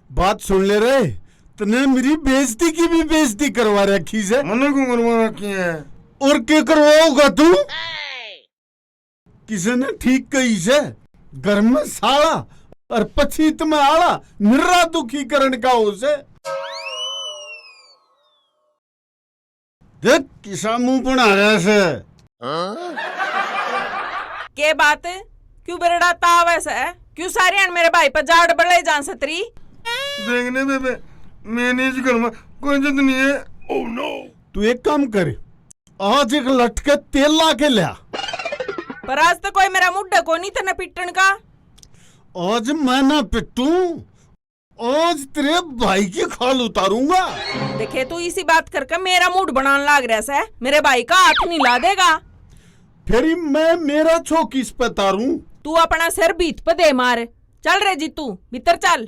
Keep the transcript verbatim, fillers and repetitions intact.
बात सुन ले रे, तने मेरी बेइज्जती की भी बेइज्जती करवा रखी से। मने क्यों करवा रखी है? और के करवाओगा तू? किसी ने ठीक कही से, घर में साला और पछीत में आला, निरा दुखी करण का हो से। देख किसा मुंह बना रहा से। के बात? क्यों बेरड़ा तावे से? क्यों सारे मेरे भाई पर जाड़ बड़े जान सतरी? देखने बेबे, मैं नहीं इस घर में कोई इज्जत नहीं है। तू एक काम कर, आज एक लटके तेल ला के ल्या। पर आज तो कोई मेरा मुड्ढा को नहीं तने पिटन का। आज मैं ना पिटूं, आज तेरे भाई की खाल उतारूंगा। देखे, तू इसी बात करके मेरा मूड बनाने लाग रहा से। मेरे भाई का हाथ नहीं ला देगा। फिर मैं मेरा छो किस पे तारूं? तू अपना सिर भीत पे दे मार। चल रे जीतू, भीतर चल।